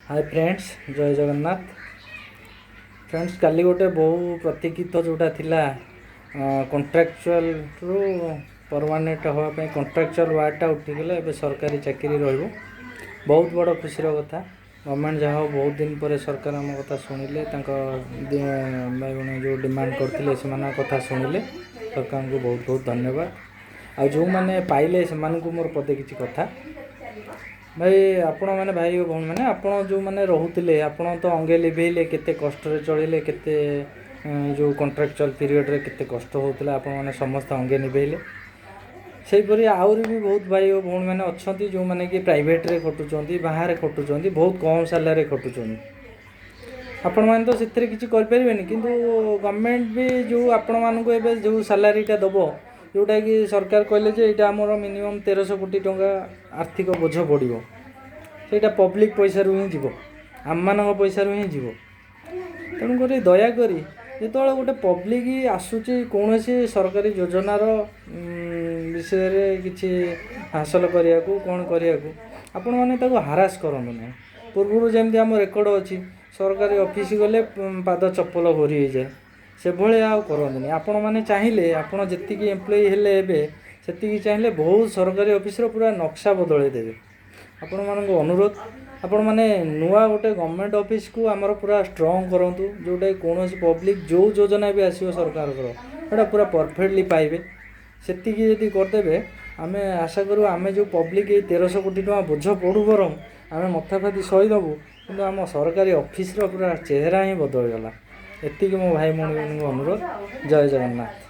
ହାଏ friends, ଜୟ Jagannath. Friends, କାଲି ଗୋଟେ ବହୁ ପ୍ରତୀକ୍ଷିତ ଯେଉଁଟା ଥିଲା, କଣ୍ଟ୍ରାକ୍ଚୁଆଲରୁ ପରମାନେଣ୍ଟ ହେବା ପାଇଁ କଣ୍ଟ୍ରାକ୍ଚୁଆଲ ୱାର୍ଡ଼ଟା ଉଠିଗଲା। ଏବେ ସରକାରୀ ଚାକିରି ରହିବ। ବହୁତ ବଡ଼ ଖୁସିର କଥା। ଗଭର୍ଣ୍ଣମେଣ୍ଟ ଯାହା ହଉ, ବହୁତ ଦିନ ପରେ ସରକାର ଆମ କଥା ଶୁଣିଲେ। ତାଙ୍କ ଭାଇ ଭଉଣୀ ଯେଉଁ ଡିମାଣ୍ଡ କରିଥିଲେ, ସେମାନଙ୍କ କଥା ଶୁଣିଲେ। ସରକାରଙ୍କୁ ବହୁତ ବହୁତ ଧନ୍ୟବାଦ। ଆଉ ଯେଉଁମାନେ ପାଇଲେ, ସେମାନଙ୍କୁ ମୋର ପଦେ କିଛି କଥା। ଭାଇ, ଆପଣମାନେ, ଭାଇ ଓ ଭଉଣୀମାନେ, ଆପଣ ଯେଉଁମାନେ ରହୁଥିଲେ, ଆପଣ ତ ଅଙ୍ଗେ ଲିଭେଇଲେ, କେତେ କଷ୍ଟରେ ଚଳିଲେ, କେତେ ଯେଉଁ କଣ୍ଟ୍ରାକ୍ଚୁଆଲ ପିରିୟଡ଼ରେ କେତେ କଷ୍ଟ ହେଉଥିଲା, ଆପଣମାନେ ସମସ୍ତେ ଅଙ୍ଗେ ନିଭେଇଲେ। ସେହିପରି ଆହୁରି ବି ବହୁତ ଭାଇ ଓ ଭଉଣୀମାନେ ଅଛନ୍ତି, ଯେଉଁମାନେ କି ପ୍ରାଇଭେଟରେ ଖଟୁଛନ୍ତି, ବାହାରେ ଖଟୁଛନ୍ତି, ବହୁତ କମ୍ ସାଲାରୀରେ ଖଟୁଛନ୍ତି। ଆପଣମାନେ ତ ସେଥିରେ କିଛି କରିପାରିବେନି, କିନ୍ତୁ ଗଭର୍ଣ୍ଣମେଣ୍ଟ ବି ଯେଉଁ ଆପଣମାନଙ୍କୁ ଏବେ ଯେଉଁ ସାଲାରୀଟା ଦେବ, ଯେଉଁଟାକି ସରକାର କହିଲେ ଯେ ଏଇଟା ଆମର ମିନିମମ୍ 1300 କୋଟି ଟଙ୍କା ଆର୍ଥିକ ବୋଝ ପଡ଼ିବ, ସେଇଟା ପବ୍ଲିକ୍ ପଇସାରୁ ହିଁ ଯିବ, ଆମମାନଙ୍କ ପଇସାରୁ ହିଁ ଯିବ। ତେଣୁକରି ଦୟାକରି ଯେତେବେଳେ ଗୋଟେ ପବ୍ଲିକ୍ ଆସୁଛି କୌଣସି ସରକାରୀ ଯୋଜନାର ବିଷୟରେ କିଛି ହାସଲ କରିବାକୁ, କ'ଣ କରିବାକୁ, ଆପଣମାନେ ତାକୁ ହାରାସ କରନ୍ତୁ ନାହିଁ। ପୂର୍ବରୁ ଯେମିତି ଆମ ରେକର୍ଡ଼ ଅଛି, ସରକାରୀ ଅଫିସ୍ ଗଲେ ପାଦ ଚପଲ ଘୋରି ହେଇଯାଏ, ସେଭଳିଆ ଆଉ କରନ୍ତୁନି। ଆପଣମାନେ ଚାହିଁଲେ, ଆପଣ ଯେତିକି ଏମ୍ପ୍ଲୟି ହେଲେ ଏବେ ସେତିକି ଚାହିଁଲେ ବହୁତ ସରକାରୀ ଅଫିସର ପୁରା ନକ୍ସା ବଦଳେଇ ଦେବେ। ଆପଣମାନଙ୍କୁ ଅନୁରୋଧ, ଆପଣମାନେ ନୂଆ ଗୋଟେ ଗଭର୍ଣ୍ଣମେଣ୍ଟ ଅଫିସକୁ ଆମର ପୁରା ଷ୍ଟ୍ରଙ୍ଗ କରନ୍ତୁ, ଯେଉଁଟାକି କୌଣସି ପବ୍ଲିକ୍ ଯେଉଁ ଯୋଜନା ବି ଆସିବ ସରକାରଙ୍କର, ସେଇଟା ପୁରା ପରଫେକ୍ଟଲି ପାଇବେ। ସେତିକି ଯଦି କରିଦେବେ, ଆମେ ଆଶା କରୁ, ଆମେ ଯେଉଁ ପବ୍ଲିକ୍ ଏଇ 1300 କୋଟି ଟଙ୍କା ବୋଝ ପଡ଼ୁ ବରଂ ଆମେ ମଥାଫାତି ସହିଦେବୁ, କିନ୍ତୁ ଆମ ସରକାରୀ ଅଫିସର ପୁରା ଚେହେରା ହିଁ ବଦଳିଗଲା। ଏତିକି ମୋ ଭାଇ ଭଉଣୀମାନଙ୍କୁ ଅନୁରୋଧ। ଜୟ ଜଗନ୍ନାଥ।